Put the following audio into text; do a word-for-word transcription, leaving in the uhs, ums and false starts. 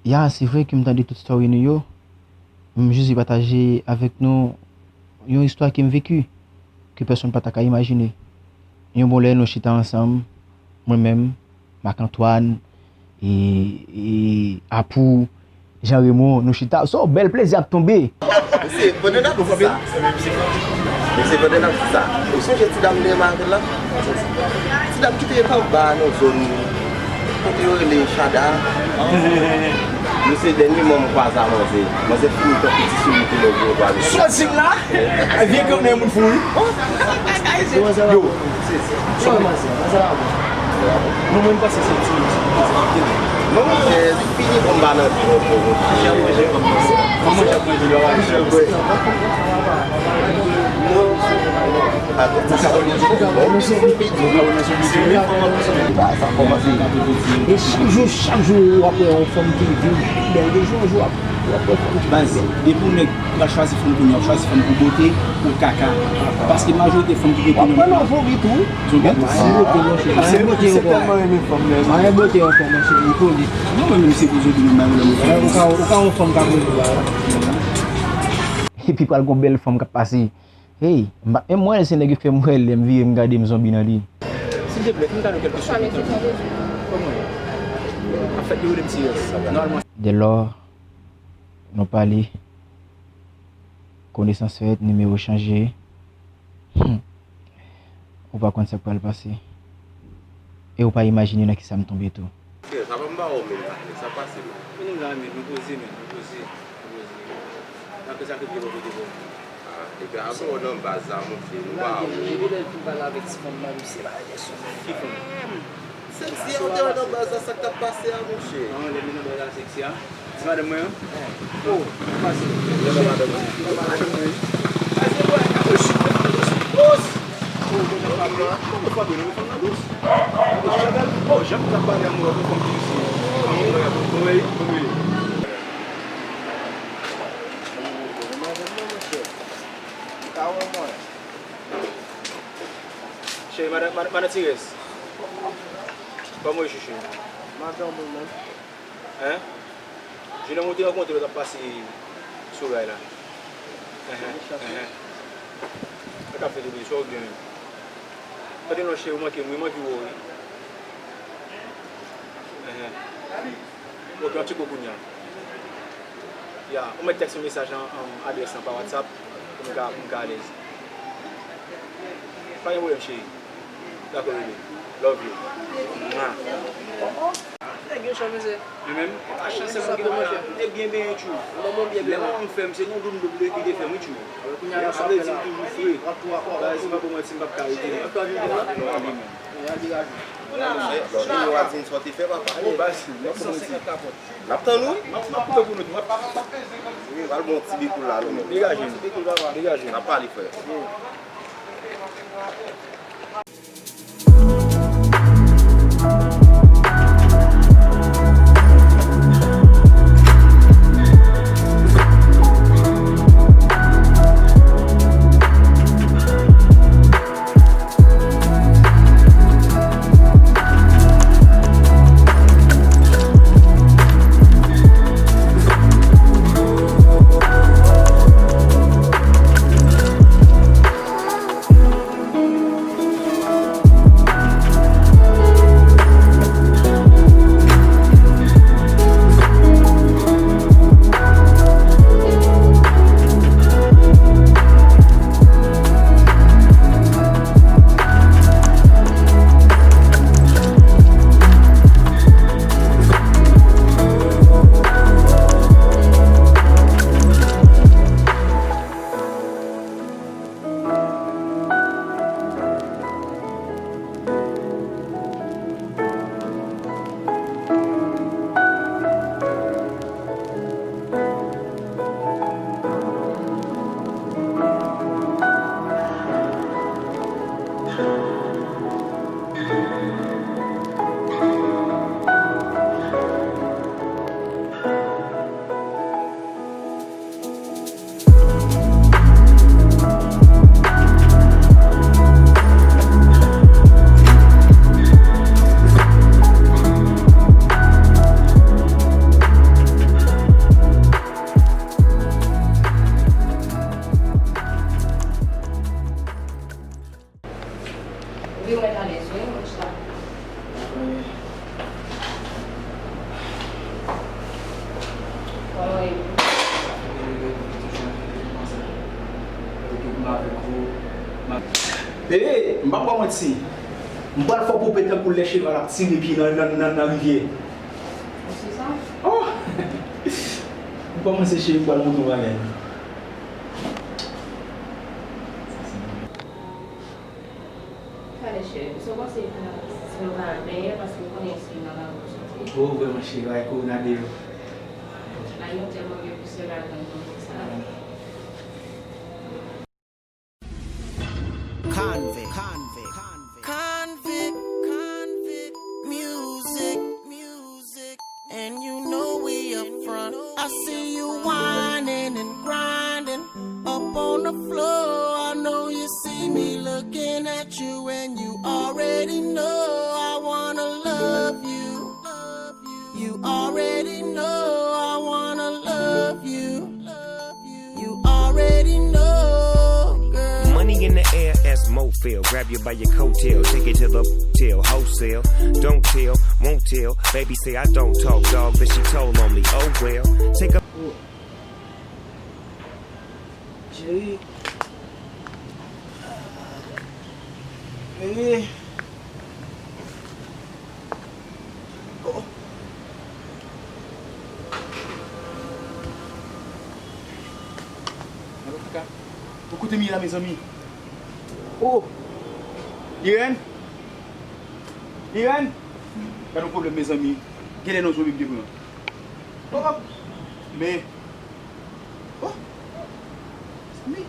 Ya, se vre ke m tande tout story nou yo. M jis vle pataje avèk nou yon istwa ke m veki, ke pèsonn pa ta ka imajine. Yon bon lè, nou chita ansanm, mwen menm, Marc Antoine, e, e Apou, Jean Raymond, nou chita. Se yon bèl plezi ap tonbe. Mesye, pandan n ap di sa, mesye, pandan n ap di sa, ou sonje ti dam Neymar la? Ti dam ki te anba nan zòn kote yo rele Chada. Nou se dènye mwa m kwaze a manzè. Manzè fini tankou ti souri ki lè vye pale. Sòt sim la! Vye kanmen moun fou wi. Yo. Non, mwen m panse se ti. Non, monchè, li fini bon ba nan vi ankò. Jan manje kòm manzè. Kòman jan manje yo a jan. E chak jou, chak jou w ap wè yon fanm ki vin pi bèl de jou an jou, w ap, w ap wè fanm ki pi bèl. Baz, depi w nèg pral chwazi fanm kounye a, w ap chwazi fanm pou bote, pou kaka. Paske majorite fanm ki gen kounye a. W ap pran nan zonbi tou. Zonbi tou. Anyen bote, monchè. Anyen bote ankò. Anyen bote ankò, monchè. Li kole. Non, mwen menm se pou zonbi, mwen bay yon lòt. Ou ka, ou ka yon fanm k ap rele ou la. Epi pral gon bèl fanm k ap pase. Hey, m pa t menm wè l, se nèg yo fè m wè l, lè m vire m gade m zonbi nan li. Silvouplè, fè m gade kèlke sou. Kòman ye? Ap fèt yo rele m T S. Nòmalman. Dès lors nou pale, konesans fèt, nimewo chanje. Hmm. Ou pa konn sa k pral pase. E ou pa imajine nan kisa m tonbe tou. Frè, sa pa m ba ou menm, sa pase menm. Men nou la menm, nou poze menm, nou poze. Nan ke sa ke byen bò kote bò. Ah, epi avan w nan baz la, monchè, nou pa wè w. Depi lè l fin pale avèk ti fanm nan, misye pa rete sou mwen. Ki fanm? Sexy a, w te wè nan baz la, sa k t ap pase a, monchè? An, lè m nan baz la, sexy a. Ti madanm mwen an? Oh, pase. Lè nan madanm mwen. Madanm mwen. Pase, bò, kapochit, kapochit, bòs! Oh, bon, nan pa byen. Bon, bon, pa byen, non, fanm nan dous. Oh, jan m t ap pale a mwen, yon fanm ki dous. An, mwen, mwen, mwen, mwen, mwen. Cheri, madan, madan, madan Tirès. Kòman w ye, chouchou? Madanm ou menm? Hein? Jennonm ou te rankontre lè w t ap pase sou ray la. Hein, hein, hein, hein. Sa k ap fèt, bebe? Sa w gen menm? Tande non, cheri, ou manke m wi, m anvi wè w wi. Hein, hein. Ok, yon ti kou kounye a. Ya, ou mèt tèks mwen mesaj an, an, adrès lan pa WhatsApp pou m ka, pou m ka alèz. Pa gen pwoblèm, cheri. Dakò, bebe. Love you. Mwa. Nèg yo cho, mesye. Li menm, e pa chans sèlman ki pa la. Li te byen benyen, tjou. Lè manman m fè m, se nan doum doum li te fè m, wi, tjou. Sa vle di m toujou fre. Baz, si m pa pou manti, m p ap ka rete. Non, li menm. Lòt jou yo a di m sa w te fè, papa. Bon, baz, m p ap pou manti. N ap tann ou wi. M ap, m ap koupe pou nou tou. M ap, m ap, m ap peze kanmenm. Wi, pral bon ti bikoul la, nou menm. Degaje nou. Degaje nou. N ap pale, frè. Ee, m p ap ba w manti. M pral fè w poupe tankou lè cheval ap tire pye nan, nan, nan, nan rivyè. Ou se sa? Oh! M kòmanse, cheri, m pral montre w bagay. Talè, cheri, sa w panse pou si nou ka benyen, paske w konnen si nou nan lari w soti. Oh, vrèman, cheri, ay, kowona deyò. La, nou tèlman gen pousè ladan nou, sa. Convict, convict, convict, convict, convict, music, music, and you know we up front. I see you whining and grinding up on the floor. I know you see me looking at you, and you already know I wanna love you. You already know I wanna love you. You already know, girl. Money in the air, as Mo feel. Grab you by your coattail, take it to the tail, wholesale. Don't tell, won't tell. Baby say I don't talk, dog, but she told on me. Oh well, take a Cheri. Cheri. Oh. Alo, kaka. Bon, kote m ye la, mezanmi? Oh! Irène? Irène? Gade yon pwoblèm, mezanmi. Genlè nan zombi m te pran. Oh! Men. Oh! Mezanmi.